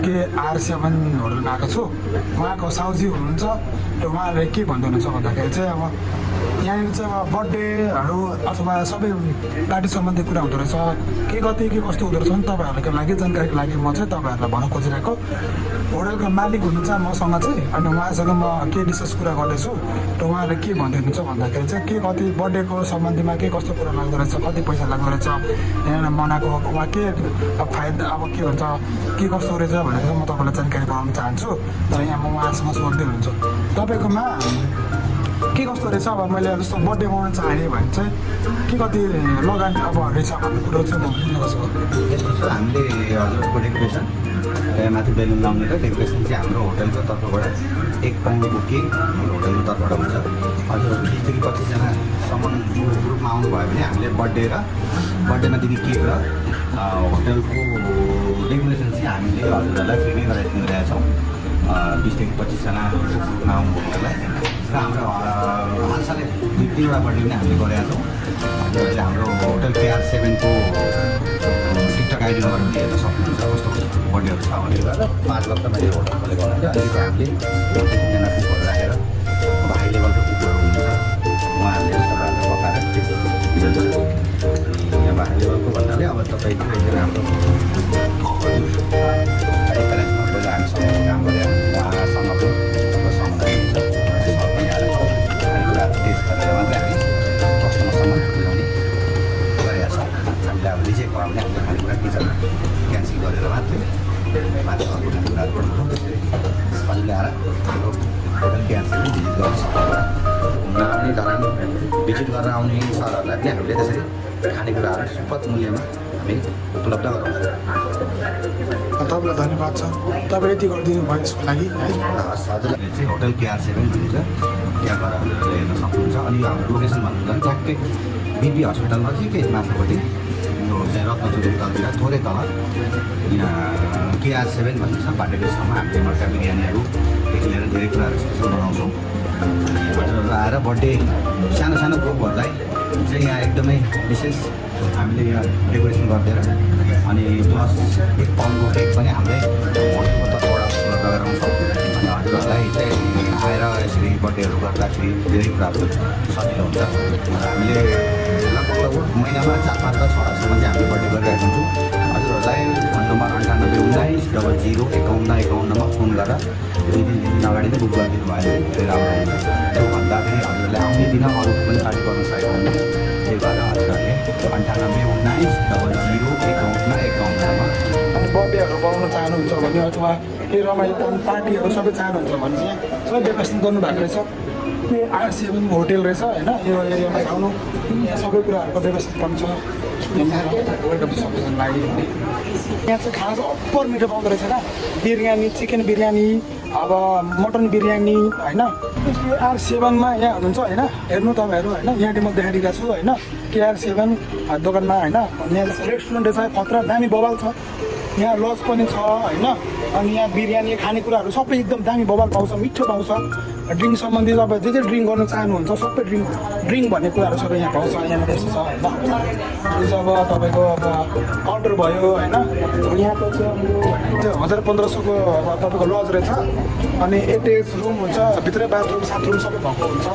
के R7 होटलमा आएको छु। उहाँको साउजी हुनुहुन्छ र उहाँले के भन्दै हुनुहुन्छ भन्दाखेरि चाहिँ अब यहाँनिर चाहिँ अब बर्थडेहरू अथवा सबै पार्टी सम्बन्धी कुरा हुँदो रहेछ, के कति के कस्तो हुँदो रहेछ भने तपाईँहरूको लागि जानकारीको लागि म चाहिँ तपाईँहरूलाई भन्न खोजिरहेको। होटलको मालिक हुनुहुन्छ मसँग चाहिँ, अनि उहाँसँग म के डिस्कस कुरा गर्दैछु र उहाँले के भन्दै हुनुहुन्छ भन्दाखेरि चाहिँ के कति बर्थडेको सम्बन्धीमा के कस्तो कुरा लाग्दो रहेछ, कति पैसा लाग्दो रहेछ, यहाँनिर मनाएको उहाँ के फाइदा अब के भन्छ के कस्तो रहेछ भनेर चाहिँ म तपाईँलाई जानकारी गराउन चाहन्छु। तर यहाँ म उहाँसँग सोध्दै हुन्छु तपाईँकोमा के कस्तो रहेछ। अब मैले जस्तो बर्थडे मनाउन चाहेँ भने चाहिँ के कति लगानी अब रहेछ भन्ने कुरो चाहिँ म बुझ्न सक्छु। यस्तो छ, हामीले हजुरको डेकोरेसन माथि बेलुन लाउने र डेकोरेसन चाहिँ हाम्रो होटलको तर्फबाट 1 पाउन्ड बुकिङ होटलको तर्फबाट हुन्छ। हजुर 20-25जनासम्म ग्रुपमा आउनुभयो भने हामीले बर्थडेमा दिने केक र होटलको डेकोरेसन चाहिँ हामीले हजुरहरूलाई फ्रीमै गराइदिनु रहेका छौँ। 20-25जना ग्रुपमा आउनुभयोलाई र हाम्रो हालसालै 2-3वटा बर्थडे पनि हामीले गरेका छौँ। हजुरहरूले हाम्रो होटल KR7को टिकटक आइडी नम्बर पनि हेर्न सक्नुहुन्छ कस्तो कस्तो बर्थडेहरू छ भनेर। 5 वर्ष मैले होटल खोलेको हुनाले अलिकति हामीले 1-2जना कुकहरू राखेर अब हाई लेभलको कुकहरू हुनुहुन्छ, उहाँहरूले तपाईँहरूलाई पकाएर दिनुहुन्छ। अनि अब हाई लेभलको भन्नाले अब तपाईँको एकजना हाम्रो गाडी प्यालेन्समा पहिला हामीसँग काम गरेर उहाँसँगको समुदाय हुन्छ, पनि आएर खानेकुराहरू टेस्ट गरेर मात्रै हामी कस्टमरसम्म पुर्याउने गरेका छौँ। हामीले अब रिजेक्ट भयो भने हामीले खानेकुरा किचनमा क्यान्सल गरेर मात्रै माथि अर्को खानेकुराहरू पठाउँछौँ। त्यसरी हजुरले आएर हाम्रो होटल क्यान्सल भिजिट गर्न सक्नुहुन्छ। घुम्न आउने धरान भिजिट गरेर आउने सरहरूलाई पनि हामीले त्यसरी खानेकुराहरू सुपथ मूल्यमा हामी उपलब्ध गराउँछौँ। तपाईँलाई धन्यवाद छ, तपाईँ यति गरिदिनु भयो यसको लागि है। हजुरले चाहिँ होटल KR7 भनिन्छ, त्यहाँ गएर हजुरहरूले हेर्न सक्नुहुन्छ। अनि हाम्रो लोकेसन भन्नुहुन्छ भने ट्याक्कै बिपी हस्पिटल नजिकै माथिपट्टि यो चाहिँ रत्नचुरतिर थोरै तल यहाँ KR7 भनिन्छ बाटोको छेउमा हामीले मर्का बिरयानीहरूदेखि लिएर धेरै कुराहरू स्पेसल बनाउँछौँ। हजुरहरू आएर बर्थडे सानो सानो ग्रुपहरूलाई चाहिँ यहाँ एकदमै विशेष हामीले यहाँ डेकोरेसन गरिदिएर अनि प्लस 1 पाउन्डको केक पनि हामीले होटलको तर्फबाट उपलब्ध गराउँछौँ। अनि हजुरहरूलाई चाहिँ आएर यसरी बर्थडेहरू गर्दाखेरि धेरै कुराहरू सजिलो हुन्छ। हामीले लगभग महिनामा 4-5 र 6वटासम्म चाहिँ हामीले बर्थडे गरिरहेको हुन्छौँ। हजुरहरूलाई फोन नम्बर 9819005151मा फोन गरेर 2-3 दिन अगाडि नै बुक गरिदिनु भयो भने धेरै राम्रो हुन्छ। त्यो भन्दाखेरि हजुरहरूले आउने दिन अरू पनि पार्टी गर्न सकेको हुन्छ। त्यही भएर हजुरहरूले 9819005151मा अनि बर्थडेहरू बनाउन चाहनुहुन्छ भने अथवा केही रमाइलो पार्टीहरू सबै चाहनुहुन्छ भने चाहिँ सबै व्यवस्था गर्नुभएको रहेछ। यो R7 होटल रहेछ होइन, यो एरियामा आउनु यहाँ सबै कुराहरूको व्यवस्थापन छ। वेलकम सबैजनालाई। यहाँ चाहिँ खाना चाहिँ अप्पर मिठो पाउँदो रहेछ क्या, बिरयानी, चिकन बिरयानी, अब मटन बिरयानी होइन। KR7मा यहाँ हुनुहुन्छ होइन, हेर्नु तपाईँहरू होइन, यहाँनिर म देखाइदिएको छु होइन KR7 दोकानमा होइन। यहाँ रेस्टुरेन्ट रहेछ, खतरा दामी बवाल छ। यहाँ लज पनि छ होइन। अनि यहाँ बिरयानी खानेकुराहरू सबै एकदम दामी बवाल पाउँछ, मिठो पाउँछ। ड्रिङ्क सम्बन्धी तपाईँ जे ड्रिङ्क गर्न चाहनुहुन्छ सबै ड्रिङ्क भन्ने कुराहरू सबै यहाँ पाउँछ। यहाँनिर यस्तो छ होइन। यो चाहिँ अब तपाईँको अब काउन्टर भयो होइन। यहाँको चाहिँ 1500को तपाईँको लज रहेछ। अनि एटेच रुम हुन्छ, भित्रै बाथरुम साथरुम सबै भएको हुन्छ।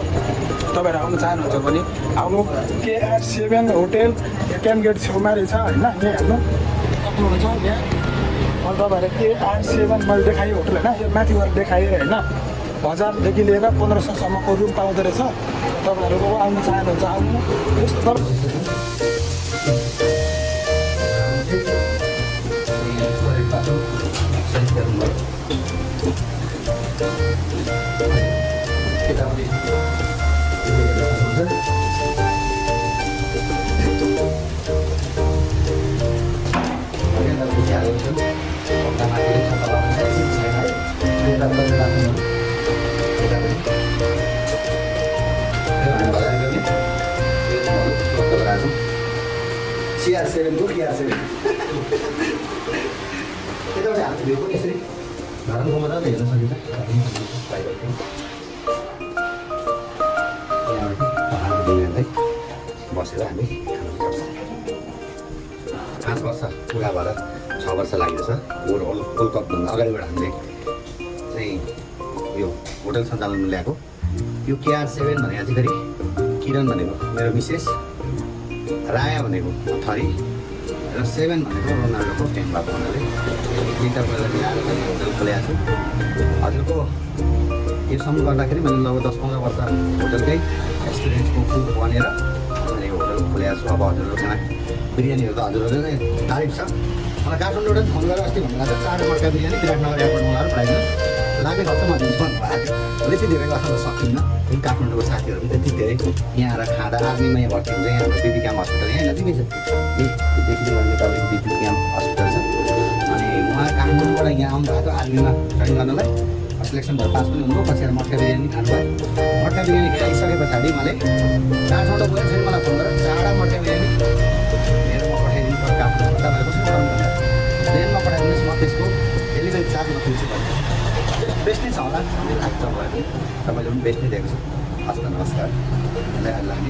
तपाईँहरू आउनु चाहनुहुन्छ भने आउनु। KR7 होटल क्याम्प गेट छेउमा रहेछ होइन, यहाँ हेर्नु सक्नुहुन्छ। यहाँ अनि तपाईँहरू KR7 मैले देखाएँ होटल होइन, यो माथि गएर देखाएँ होइन। 1000देखि लिएर 1500सम्मको रुम पाउँदो रहेछ। तपाईँहरू आउनु चाहनुहुन्छ आउनु। यस्तो KR7 को KR7 यताबाट हाल्नु भ्यू पनि यसरी धरानको मजाले हेर्न सकिन्छ। हेर्दै बसेर हामी खाना 5 वर्ष पुरा भएर 6 वर्ष लाग्दैछ। वर्ल्ड कपभन्दा अगाडिबाट हामीले चाहिँ यो होटल सञ्चालनमा ल्याएको। यो KR7 भनेको चाहिँ फेरि किरण भनेको मेरो मिसेस, राया भनेको थरी र 7 भनेको रोनाल्डोको फ्यान भएको हुनाले तिनवटा पहिला मिलाएर मैले होटल खोलेको छु। हजुरको योसम्म गर्दाखेरि मैले लगभग 10-15 वर्ष होटलकै एक्सपिरियन्सको कुक बनेर मैले होटल खोलेको छु। अब हजुरहरू खाना बिरयानीहरू त हजुरहरू नै तारिफ छ। मलाई काठमाडौँबाट फोन गरेर अस्ति भन्नुभएको छ 4 मर्का बिरयानी विराटनगर एयरपोर्टमा लगाएर पठाइदिनु लाग्ने खर्च म दिन्छु भन्नुभएको थियो। त्यति धेरै गर्न त सकिन्न, काठमाडौँको साथीहरू पनि त्यति धेरै यहाँ आएर खाँदा आर्मीमा यहाँ भर्ती हुन्छ। यहाँ हाम्रो बिपी क्याम्प हस्पिटल यहाँ नजिकै छ, यहीदेखि मैले तपाईँको बिपी क्याम्प हस्पिटल छ। अनि उहाँ काठमाडौँबाट यहाँ आउनुभएको थियो आर्मीमा ट्रेनिङ गर्नलाई, सिलेक्सन भएर पास पनि हुनुभयो। पछि मर्का बिरयानी खानुभयो। मर्का बिरयानी खाइसके पछाडि उहाँले काठमाडौँ गएर फेरि मलाई फोन गरेर 4 मर्का बिरयानी मेरोमा पठाइदिनु पर्यो काठमाडौँ। तपाईँहरू कसरी गराउनु भन्दा ट्रेनमा पठाइदिनुहोस्, म त्यसको डेलिभरी चार्ज म दिन्छु भन्छु। बेस्ट नै छ होला भन्ने लाग्छ। तपाईँले पनि बेस्ट नै दिएको छु। हस् त, नमस्कार। लाग्ने